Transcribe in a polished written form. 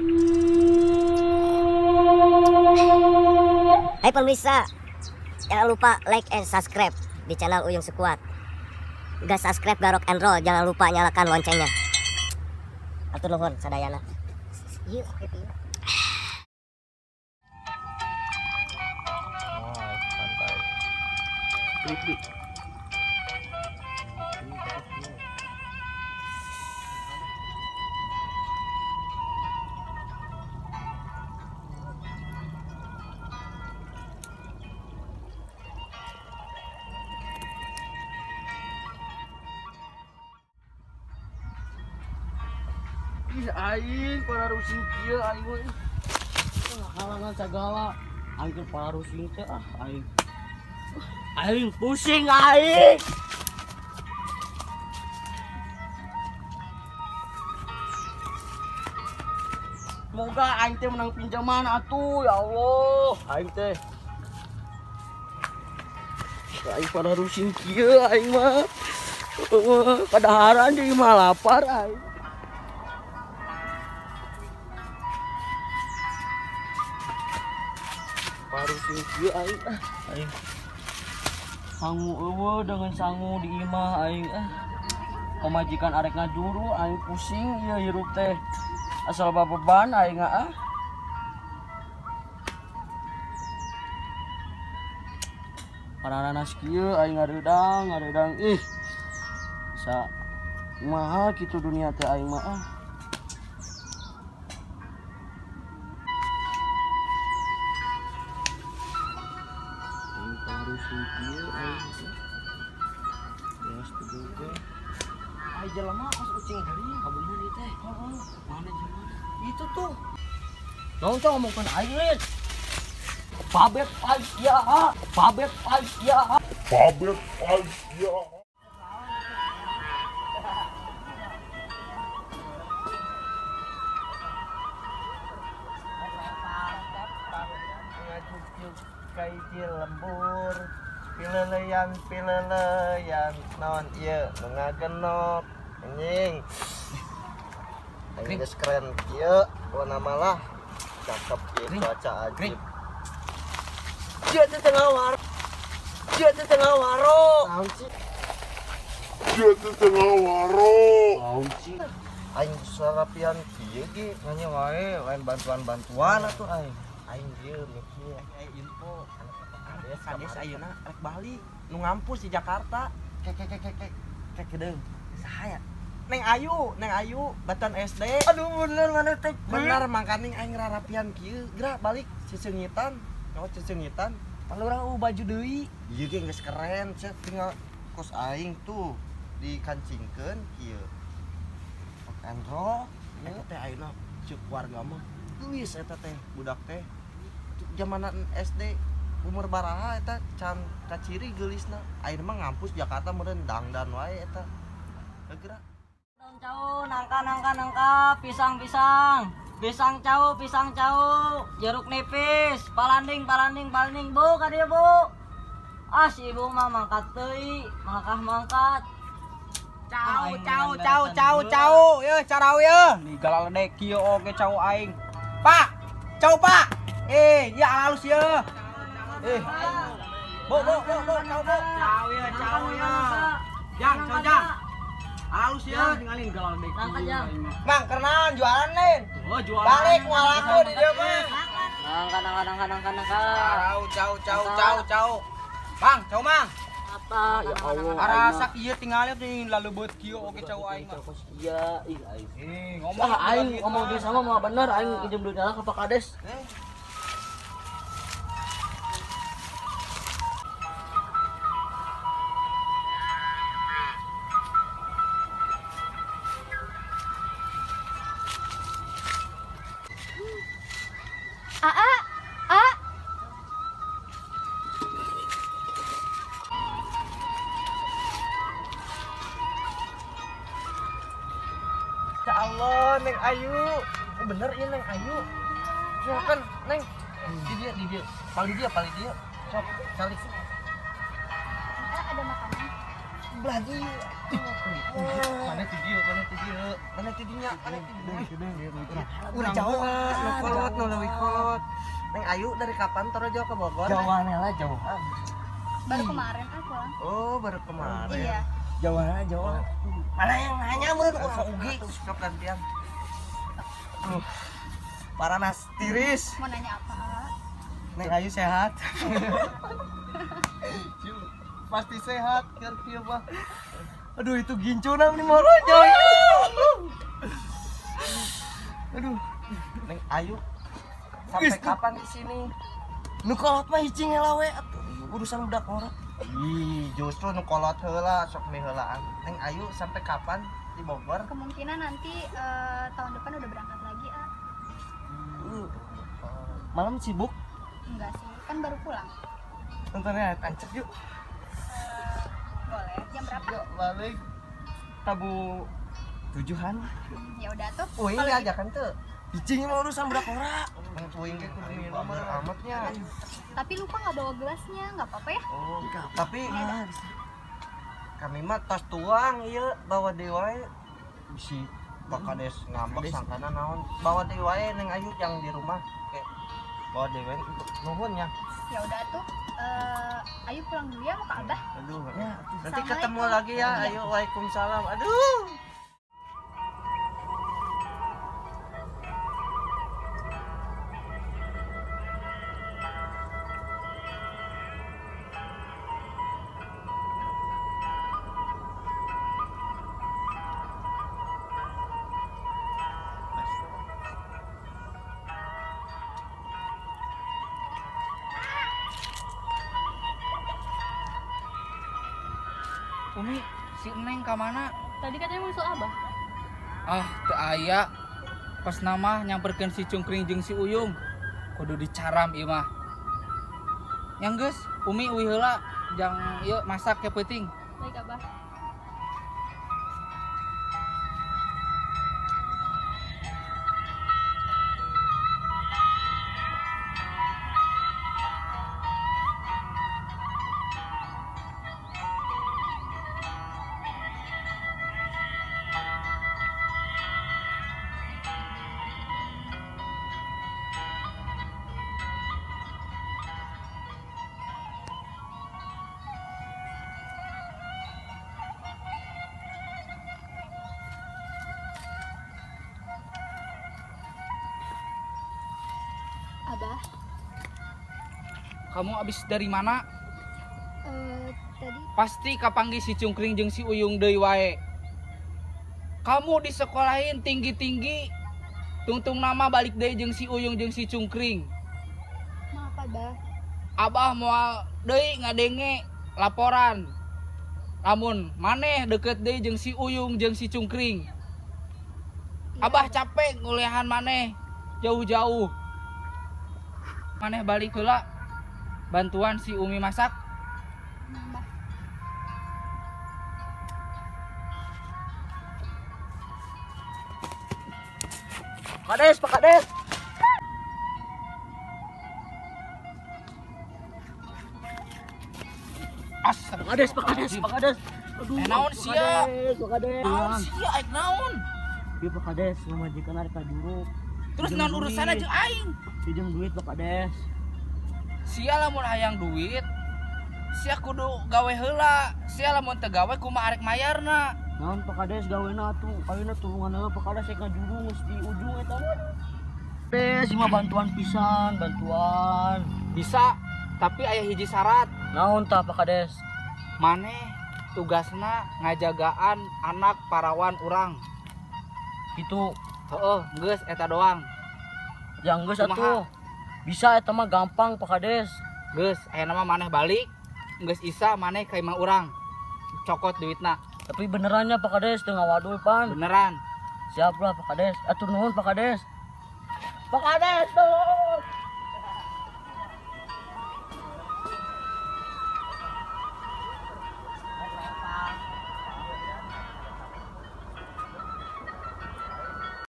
Hai pemirsa, jangan lupa like and subscribe di channel Uyung Sekuat. Gak subscribe gak rock and roll, jangan lupa nyalakan loncengnya. Atur nuhun sadayana. Yuk. Wah, santai. Pri. Ih, aing para rusing kieu aing we. Halangan sagala. Aing teh para rusing teh ah aing. Aing pusing aing. Semoga aing teh menang pinjaman atuh ya Allah. Aing teh. Aing para rusing kieu aing mah. Kadaharan deui mah lapar aing. Parusing kieu aing ah aing sangu eueuh dengan sangu di imah aing ah pamajikan arek ngajuru aing pusing ieu hirup teh asal babeban aing ah pararanas kieu aing ngareudang ih sa kumaha kitu dunia teh aing mah ah. Ai jelema kos ucing geuring kabener ieu teh. Heeh. Mana jelema? Itu tuh. Naon teh ngomongkeun aing lin? Babet aing ya. Babet aing ya. Babet aing ya. Kaiji lembur pileleyan pileleyan naon ieu nu ngagenok anjing aing geus keren kieu warna malah cakep kieu cuaca ajib dia teh tengah waro dia teh tengah waro naon sih dia teh tengah waro naon sih aing sarapian kieu ge nanya wae lain bantuan-bantuan atuh aing aing ieu mikir aing info kades ayeuna rek balik nu ngampus di Jakarta kek kek kek kek kek kedeung saha ya Neng Ayu batan SD. Aduh bener mana teh bener mangkaning aing rarapian kieu geura balik ciceungitan nyawa ciceungitan palurah baju deui ieu ge geus keren cek tinggal kos aing tuh dikancingkeun kieu rock and roll eta teh ayeuna ceuk warga mah geulis eta teh budak teh zamanan SD umur baraha eta can kaciri geulisna ayeuna mah ngampus Jakarta meureun dangdan wae eta geura cau nangka nangka nangka pisang pisang pisang cau jeruk nipis palanding palanding palanding bu ka dieu bu ah si ibu mah mangkat teuing mangkah mangkat cau cau cau cau cau yeuh carau yeuh di galaledek kieu oge cau aing pak cau pak ya halus yeuh bu bu bu bu cau bu cau yeuh cau yeuh jang cau jang halus ya tinggalin galadek. Mang kenalan jualan nih. Oh, jualan. Balik moal laku di dieu mah. Nangka nangka nangka nangka nangka. Cau cau cau cau cau. Bang, cau mang. Apa? Ya Allah. Arasak ieu tinggalin nih lalu buat kieu oge cau aing mah. Iya, ih aing. Ngomong ah, aing ngomong dia sama mah bener aing pinjem duit ke Pak Kades. A A Ya Allah, Neng Ayu. Oh, bener ya Neng Ayu. Silakan, Neng. Di dia. Paling dia, paling dia. Sok, cari. Ada makanan. Belah dieu. Mana ti dieu, mana ti dieu, mana ti dinya, mana ti dinya. Urang jauh, nu kolot, nu leuwih kolot. Neng Ayu dari kapan torojo ke Bogor? Jauhan lah, jauhan. Baru kemarin ah pulang. Oh, baru kemarin. Iya. Jauhan, jauhan. Mana yang nanya meureun urang ugi. Sok gantian. Paranas tiris. Mau nanya apa? Neng Ayu sehat? Pasti sehat, keur kieu mah. Aduh, itu gincuna nih moronya. Aduh, Neng Ayu sampai kapan di sini? Nu kolot mah hicing heula we atuh urusan budak ngora. Ih, justru nu kolot heula sok miheulaan. Neng Ayu sampai kapan di Bogor? Kemungkinan nanti tahun depan udah berangkat lagi, ah. Malam sibuk? Enggak sih, kan baru pulang. Nontonnya tancap yuk. Boleh. Jam berapa? Yuk, balik. Tabu 7-an. Ya udah tuh. Uing diajakan tuh. Hicing mah urusan budak ngora. Uing ge kudu minum amatnya. Tapi lupa nggak bawa gelasnya, nggak apa-apa ya? Oh, tapi kami mah tas tuang ieu bawa deui wae. Bisi Pak Kades ngambek sangkana naon. Bawa deui wae Neng Ayu yang di rumah. Oke. Bawa deui wae nuhun ya. Ya udah tuh. Ayu pulang dulu ya mau ke Abah. Aduh. Ya, nanti ketemu lagi ya. Ayu, waalaikumsalam. Aduh. Umi, si Neng ka mana? Tadi katanya mau nyusul Abah. Ah, teu aya. Pas nama nyamperkeun si Cungkring jeung si Uyung. Kudu dicaram ieu mah. Yang geus, Umi uih heula jang ieu masak ke peuting. Baik, Abah. Abah. Kamu abis dari mana? Tadi. Pasti kapanggih si Cungkring jeung si Uyung deui wae. Kamu disekolahin tinggi-tinggi, tungtung nama balik deui jeung si Uyung jeung si Cungkring. Maaf, Abah. Abah moal deui ngadenge laporan. Lamun maneh deket deui jeung si Uyung jeung si Cungkring. Ya, Abah capek nguliahan maneh jauh-jauh. Maneh balik heula bantuan si Umi masak. Mbah. Kades, Pak Kades. Astagfirullah. Pak Kades, Pak Kades, Pak Kades. Aduh, naon sia? Pak Kades. Naon sia, aik naon? Ieu Pak Kades ngamajikan arek ka juru. Terus naon urusanna jeung aing? Pinjam duit Pak Kades. Sia lamun hayang duit, sia kudu gawe heula. Sia lamun teu gawe kumaha arek mayarna? Naon Pak Kades gawena atuh, ayeuna tulungan heula Pak Kades rek ngajuru geus di ujung eta mah. Des, mah bantuan pisan, bantuan. Bisa, tapi aya hiji syarat. Naon tah Pak Kades? Maneh tugasna ngajagaan anak parawan urang. Kitu. Heeh, geus eta doang. Yang geus atuh. Bisa eta mah gampang Pak Kades. Geus, ayeuna mah maneh balik, geus isa maneh ka imah urang. Cokot duitna. Tapi benerannya Pak Kades teu ngawadul pan. Beneran. Siap lah Pak Kades. Atur nuhun Pak Kades. Pak Kades tolong.